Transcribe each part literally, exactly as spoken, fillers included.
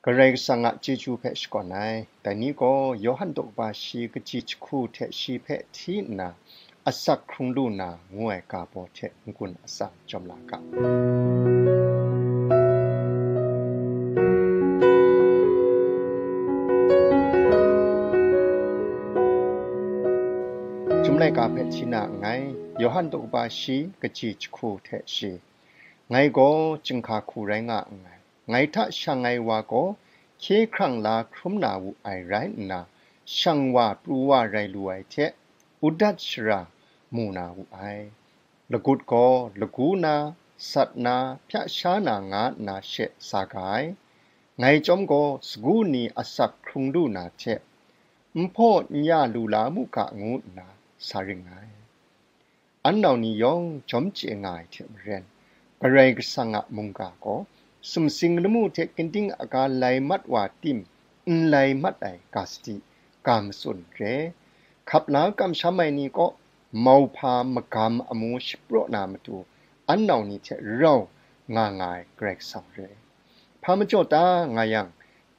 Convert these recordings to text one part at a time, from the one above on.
Karai Kasang a chyeju hpe shakawn ai. Dai ni gaw Yawhan daw kaba shi kaji jahku hte shi hpe hti nna, asak hkrung lu na ngu ai ga baw hte n-gun atsam jawm la ga. Chyum laika hpe hti na nngai, Yawhan daw kaba shi kaji jahku hte shi. Ngai gaw chyinghka hku rai nga nngai. Ngai hta shang ai wa gaw hkye hkrang la hkrum na wu ai rai nna, shang wa pru wa rai lu ai hte, udat shara mu na wu ai. Lagut gaw lagu na, sat na, hpya sha na nga nna she sa ga ai. Ngai chyawm gaw sagu ni asak hkrung lu na hte, n hpaw n ya lu la mu ga ngu nna sa ring ai. An nau ni yawng jawm chye nga ai hte maren, Karai Kasang a mungga gaw sumsing lamu hte ginding aga lai mat wa tim n lai mat ai ga sadi, ga matsun re. Hkap la kamsham ai ni kaw mauhpa magam amu shapraw na matu, an nau ni hte rau nga nga ai Karai Kasang re. Hpa majaw ta nga yang,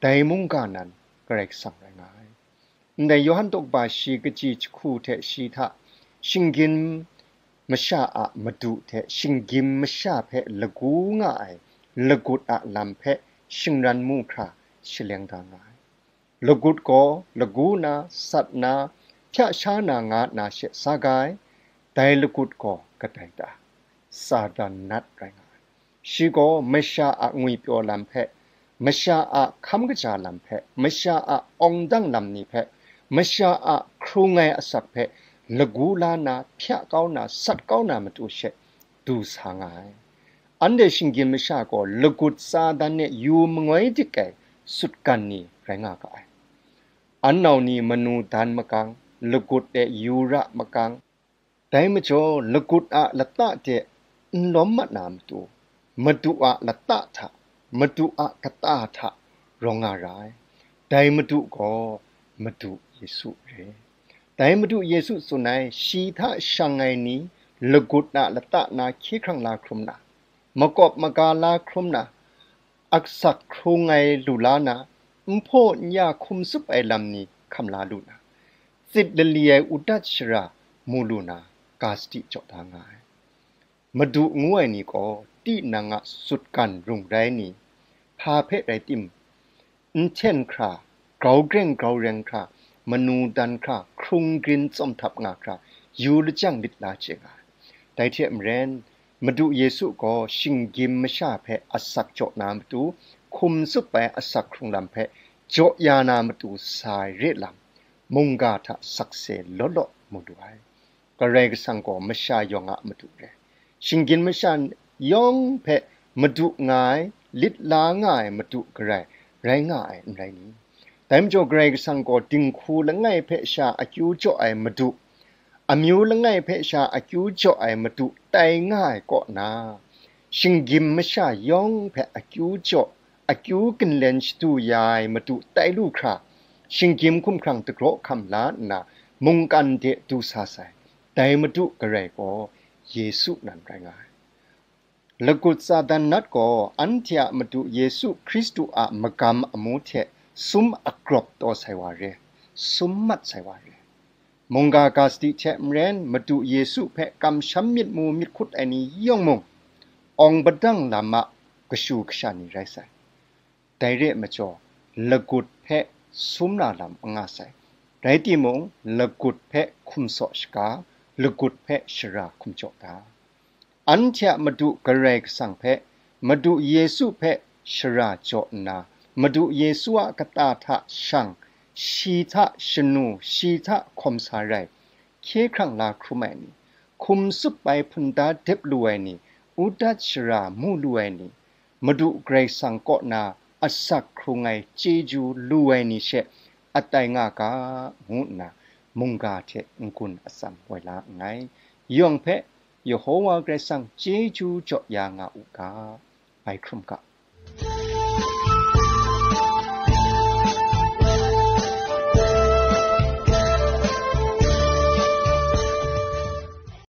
dai mungga nan Karai Kasang rai nga ai. Ndai Yawhan daw kaba shi kaji jahku hte shi hta, shinggyim masha a madu hte shinggyim masha hpe lagu nga ai lagut a lam hpe shingran mu hkra shaleng da nga ai. Lagut gaw lagu na, sat na, hpya sha na nga nna she sa ga ai. Dai lagut gaw kadai ta? Satan nat rai nga ai. Shi gaw masha a ngwipyaw lam hpe, masha a hkam kaja lam hpe, masha a awng dang lam ni hpe, masha a hkrung ai asak hpe lagu la na, hpya kau na, sat kau na matu she du sa nga ai. Anhte shinggyim masha gaw lagut Satan e yu mangoi dik ai sutgan ni rai nga ga ai. An nau ni manu dan makang, lagut e yu ra makang, dai majaw lagut a lata de n lawm mat na matu, madu a lata hta, madu a kata hta rawng nga ra ai. Dai madu gaw Madu Yesu re. Dai Madu Yesu tsun ai, shi hta shang ai ni lagut a lata na hkye hkrang la hkrum na, makawp maga la hkrum na, asak hkrung ai lu la na, n hpaw n ya hkum tsup ai lam ni hkam la lu na, tsit lali ai udat shara mu lu na, ga sadi jaw da nga ai. Madu ngu ai ni gaw tinang a sutgan rung rai ni, hpa hpe rai tim, n hten hkra, grau greng grau reng hkra, manu dan hkra, hkrung grin tsawm htap nga hkra, yu lajang lit la chye nga ai. Dai hte maren, Madu Yesu gaw shinggyim masha hpe asak jaw na matu, hkum tsup ai asak hkrung lam hpe jaw ya na matu sa ai re lam, mungga hta sakse law law mu lu ai. Karai Kasang gaw masha yawng a Madu re. Shinggyim masha yawng hpe Madu nga ai, lit la nga ai Madu Karai rai nga ai, n rai ni? Dai majaw Karai Kasang gaw dinghku langai hpe sha akyu jaw ai Madu, amyu langai hpe sha akyu jaw ai Madu tai nga ai kaw na, shinggyim masha yawng hpe akyu jaw, akyu ginlen shadu ya ai Madu tai lu hkra, shinggyim hkumhkrang dagraw hkam la nna, mungkan de du sa sai, dai Madu Karai gaw Yesu nan rai nga ai. Lagut Satan nat gaw anhte a Madu Yesu Hkristu a magam amu hte sum agrawp taw sai wa re, sum mat sai wa re. Mungga ga sadi hte maren Madu Yesu hpe kamsham myit mu myit hkut ai ni yawng mung, awng padang lam a kashu kasha ni rai sai. Dai re ai majaw, lagut hpe sum na lam n nga sai. Rai timung, lagut hpe hkum saw shaga, lagut hpe shara hkum jaw ga. Anhte a Madu Karai Kasang hpe, Madu Yesu hpe shara jaw nna, Madu Yesu a kata hta shang, shi hta shanu, shi hta hkawm sa rai, hkye hkrang la hkrum ai ni, hkum tsup ai hpunda dep lu ai ni, udat shara mu lu ai ni, Madu Karai Kasang kaw na asak hkrung ai chyeju lu ai ni she atai nga ga, ngu nna mungga hte n-gun atsam woi la nngai. Yawng hpe Yehowa Karai Kasang chyeju jaw ya nga u ga. Bai hkrum ga.